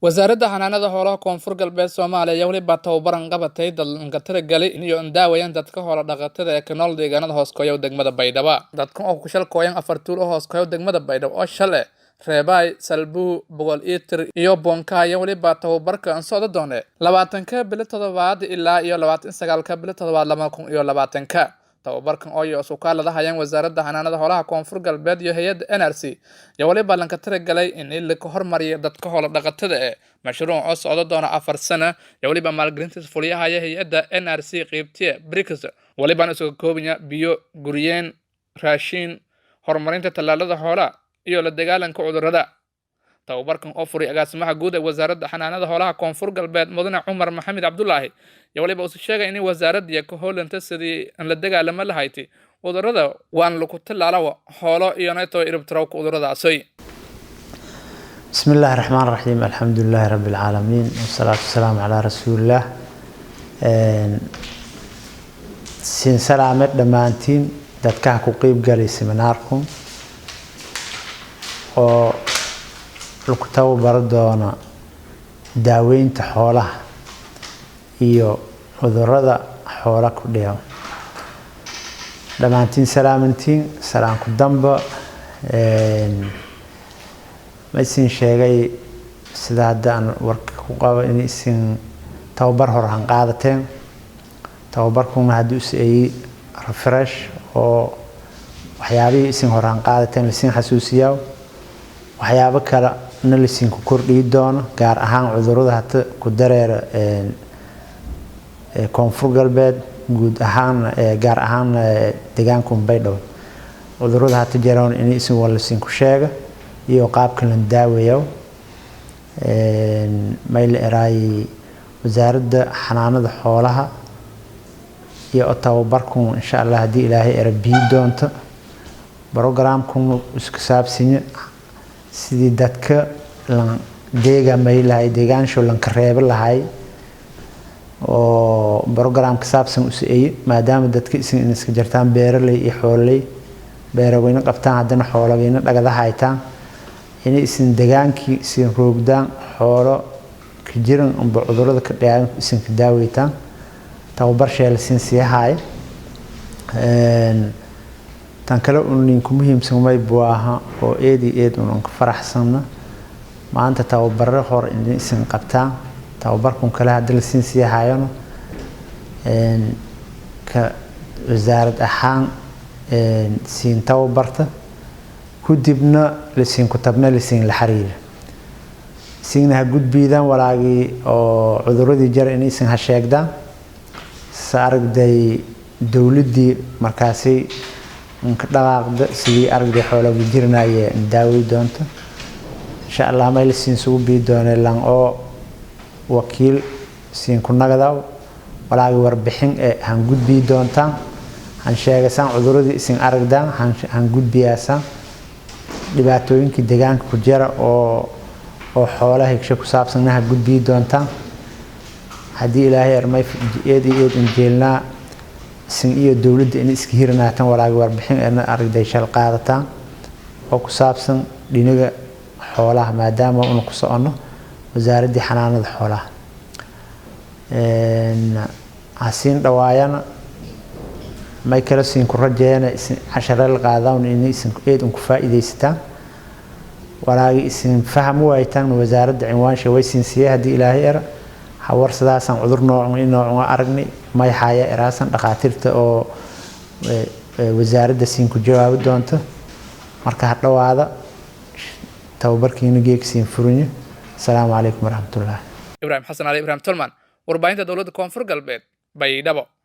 Wasaaradda Xanaanada Xoolaha Koonfur Galbeed Soomaaliya ayaa weliba tababaran qabatay dadka tiragalay inay daawayaan dadka xoola dhaqatada ee ku nool deegaanada hooskoya degmada Baydhabo. Dadkan oo ku shalkooyan afar tuul oo hooskoya degmada Baydhabo oo shale Reebaay, Salbuu, Boqol Itir iyo Boonka ayaa weliba tababarka socda doone 20-ka bilo toddobaad ilaa iyo 29-ka bilo toddobaad 2020-ka. Tababarkan oo iyo isku hayaan Wasaaradda Xanaanada Xoolaha Koonfur Galbeed iyo hay'adda NRC iyo waliba lanka tiragalay in la hormariyo dadka xoola dhaqatada ee mashruuc oo socda doona 4 sano iyo waliba maalgelintiisa fuliyahaya hay'adda NRC qeybtiya BRICS, walibana isuga koobaya biyo, guryeen, raashin, horumarinta tallaalada xoolaha iyo la dagaalanka cudurrada. Tababarkan oo furay agaasimaha guud ee Wasaaradda Xanaanada Xoolaha Koonfur Galbeed, Mudane Cumar Maxamed Cabdulaahi, iyo waliba uu sheegay in wasaaradda ka howlanta sidii aan la dagaalamo lahayti cudurrada waan lagu tallaalo xoolo iyo neto iribtirowka cudurradaasi. بسم الله الرحمن الرحيم، الحمد لله رب العالمين، والصلاة والسلام على رسول الله. Siin salaame dhammaantiin dadkaha ku qeyb galay seminaarkum oo lagu tababaro doono daaweynta xoolaha iyo cudurada xoola ku dhico. Dhammaantiin salaamantiin. Salaanku damba, ma isin sheegay sida hadda aan warka ku qabo in isin tababar hor han qaadateen. Tababarkuna haddii is eeyey refresh oo waxyaabihii isin hor han qaadateen laisin xasuusiyaa, waxyaabo kale na laisinku kordhiyi doono, gaar ahaan cudurada hata ku dareera Koonfur Galbeed guud ahaan, gaar ahaan deegaanka Baydhabo. Cudurada hata jiraan in isin waa laisinku sheega iyo qaabka la daaweeyo. May la eraayay Wasaaradda Xanaanada Xoolaha iyo tababarkun, insha Allah, haddii Ilaahay era, biyi doonto. Programkun isku saabsanya sidii dadka lan deegamay lahay, deegaansho lanka reebo lahay, oo program ka saabsan us eeye, maadaama dadka isin iska jartaan beeraley iyo xoololey, beeraweyne qabtaan, haddana xooloweyne dhagada haytaan, inay isin degaankii isin roogdaan xoolo ka jiran amba cudurada ka dhacaan isin ka daaweytaan. Tababar sheelsin sii haay. Tan kale un ninku muhiimsan may buu ahaa oo eed iyo eed un ka faraxsanna maanta tababaro hor in isin qabtaan. Tababarkun kale haddii lasiin sii haayona, ka wasaarad ahaan siin tababarta, kadibna lasiinku tabna lasiin la xiriira, isiina ha gudbiidaan walaagii oo cuduradii jara in isin ha sheegdaan, sa aragday dowladdii markaasi ka dhaqaaqda sidii aragday xoolagi jirnaye daawey doonto, insha Allah. May lasiin sugu bii doone lan oo wakiil siin ku nagadaw, walaagii warbixin ee han gudbii doontaan, han sheegasaan cuduradii isin aragdaan, han gudbiyaasaan dhibaatooyinkii deegaanka ku jira oo xoolaha higsho ku saabsanna ha gudbii doontaan, haddii Ilaahay ermay. Eed iyo eed injeelnaa isin iyo dowladda in iska hirinaataan, walaagi warbixin eena aragday shal qaadataan oo ku saabsan dhinaga xoolaha, maadaama unu ku soconno Wasaaraddii Xanaanada Xoolaha. Hasiin dhawaayana. May kala siin ku rajeeyana cashare la qaadaan in isin eed un ku faa'iidaysataan. Walaagi isin faham waaytaan, wasaaradda cinwaansha way siin siiyay, haddii Ilaahay era. Hawarsadaasaan cudur noocun in noocun aragnay may haya eraasan, dhakhaatiirta oo wasaaradda siin ku jawaabi doonto. Marka ha dhawaada, tababarkiina geeg siin furinyo. Asalaamu calaykum waraxmatullah. Ibraahim Xasan Ali, Ibraahim Tolman, warbaahinta dowladda Koonfur Galbeed, Baydhabo.